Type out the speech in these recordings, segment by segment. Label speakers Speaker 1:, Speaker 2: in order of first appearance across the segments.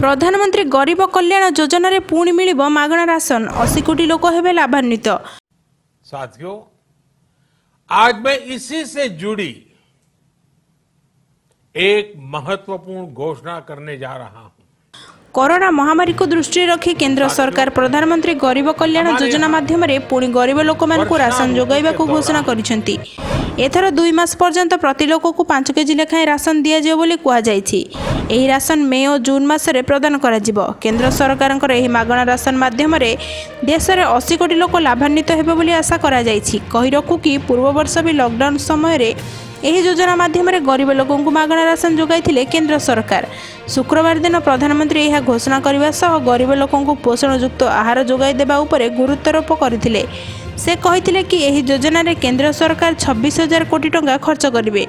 Speaker 1: ପ୍ରଧାନମନ୍ତ୍ରୀ ଗରିବ କଲ୍ୟାଣ ଯୋଜନାରେ ପୁଣି ମିଳିବ ମାଗଣା ରାସନ। 80 କୋଟି ଲୋକ ହେବେ ଲାଭାନ୍ୱିତ।
Speaker 2: साथियों, आज मैं इसी से जुड़ी एक महत्वपूर्ण घोषणा करने जा रहा हूं।
Speaker 1: କରୋନା ମହାମାରୀକୁ ଦୃଷ୍ଟିରେ ରଖି କେନ୍ଦ୍ର ସରକାର ପ୍ରଧାନମନ୍ତ୍ରୀ ଗରିବ କଲ୍ୟାଣ ଯୋଜନା ମାଧ୍ୟମରେ ପୁଣି ଗରିବ ଲୋକମାନଙ୍କୁ ରାସନ ଯୋଗାଇବାକୁ ଘୋଷଣା କରିଛନ୍ତି। ଏଥର 2 ମାସ ପର୍ଯ୍ୟନ୍ତ ପ୍ରତି ଲୋକକୁ 5 କେଜି ଲେଖାଏଁ ରାସନ ଦିଆଯିବ ବୋଲି କୁହାଯାଇଛି। ଏହି ରାସନ ମେ ଓ ଜୁନ୍ ମାସରେ ପ୍ରଦାନ କରାଯିବ। କେନ୍ଦ୍ର ସରକାରଙ୍କର ଏହି ମାଗଣା ରାସନ ମାଧ୍ୟମରେ ଦେଶରେ 80 କୋଟି ଲୋକ ଲାଭାନ୍ୱିତ ହେବେ ବୋଲି ଆଶା କରାଯାଇଛି। କହି ରଖୁ କି, ପୂର୍ବ ବର୍ଷ ବି ଲକଡାଉନ ସମୟରେ ଏହି ଯୋଜନା ମାଧ୍ୟମରେ ଗରିବ ଲୋକଙ୍କୁ ମାଗଣା ରାସନ ଯୋଗାଇଥିଲେ କେନ୍ଦ୍ର ସରକାର। ଶୁକ୍ରବାର ଦିନ ପ୍ରଧାନମନ୍ତ୍ରୀ ଏହା ଘୋଷଣା କରିବା ସହ ଗରିବ ଲୋକଙ୍କୁ ପୋଷଣଯୁକ୍ତ ଆହାର ଯୋଗାଇ ଦେବା ଉପରେ ଗୁରୁତ୍ୱାରୋପ କରିଥିଲେ। ସେ କହିଥିଲେ କି, ଏହି ଯୋଜନାରେ କେନ୍ଦ୍ର ସରକାର 26,000 କୋଟି ଟଙ୍କା ଖର୍ଚ୍ଚ କରିବେ।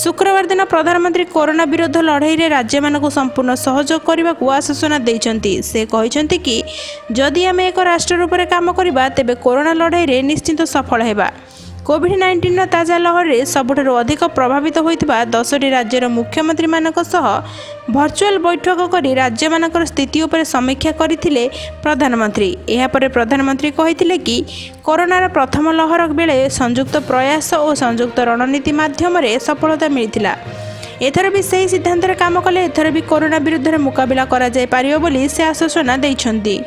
Speaker 1: ଶୁକ୍ରବାର ଦିନ ପ୍ରଧାନମନ୍ତ୍ରୀ କରୋନା ବିରୋଧ ଲଢ଼େଇରେ ରାଜ୍ୟମାନଙ୍କୁ ସମ୍ପୂର୍ଣ୍ଣ ସହଯୋଗ କରିବାକୁ ଆଶ୍ୱାସନା ଦେଇଛନ୍ତି। ସେ କହିଛନ୍ତି କି, ଯଦି ଆମେ ଏକ ରାଷ୍ଟ୍ର ରୂପରେ କାମ କରିବା, ତେବେ କରୋନା ଲଢ଼େଇରେ ନିଶ୍ଚିତ ସଫଳ ହେବା। କୋଭିଡ-19ର ତାଜା ଲହରରେ ସବୁଠାରୁ ଅଧିକ ପ୍ରଭାବିତ ହୋଇଥିବା 10ଟି ରାଜ୍ୟର ମୁଖ୍ୟମନ୍ତ୍ରୀମାନଙ୍କ ସହ ଭର୍ଚୁଆଲ ବୈଠକ କରି ରାଜ୍ୟମାନଙ୍କର ସ୍ଥିତି ଉପରେ ସମୀକ୍ଷା କରିଥିଲେ ପ୍ରଧାନମନ୍ତ୍ରୀ। ଏହାପରେ ପ୍ରଧାନମନ୍ତ୍ରୀ କହିଥିଲେ କି, କରୋନାର ପ୍ରଥମ ଲହର ବେଳେ ସଂଯୁକ୍ତ ପ୍ରୟାସ ଓ ସଂଯୁକ୍ତ ରଣନୀତି ମାଧ୍ୟମରେ ସଫଳତା ମିଳିଥିଲା। ଏଥର ବି ସେହି ସିଦ୍ଧାନ୍ତରେ କାମ କଲେ ଏଥର ବି କରୋନା ବିରୁଦ୍ଧରେ ମୁକାବିଲା କରାଯାଇପାରିବ ବୋଲି ସେ ଆଶ୍ୱାସନା ଦେଇଛନ୍ତି।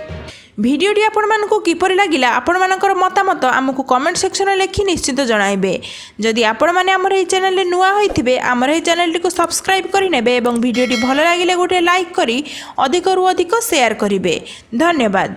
Speaker 1: ଭିଡ଼ିଓଟି ଆପଣମାନଙ୍କୁ କିପରି ଲାଗିଲା, ଆପଣମାନଙ୍କର ମତାମତ ଆମକୁ କମେଣ୍ଟ ସେକ୍ସନରେ ଲେଖି ନିଶ୍ଚିତ ଜଣାଇବେ। ଯଦି ଆପଣମାନେ ଆମର ଏହି ଚ୍ୟାନେଲରେ ନୂଆ ହୋଇଥିବେ, ଆମର ଏହି ଚ୍ୟାନେଲଟିକୁ ସବସ୍କ୍ରାଇବ୍ କରିନେବେ ଏବଂ ଭିଡ଼ିଓଟି ଭଲ ଲାଗିଲେ ଗୋଟିଏ ଲାଇକ୍ କରି ଅଧିକରୁ ଅଧିକ ସେୟାର କରିବେ। ଧନ୍ୟବାଦ।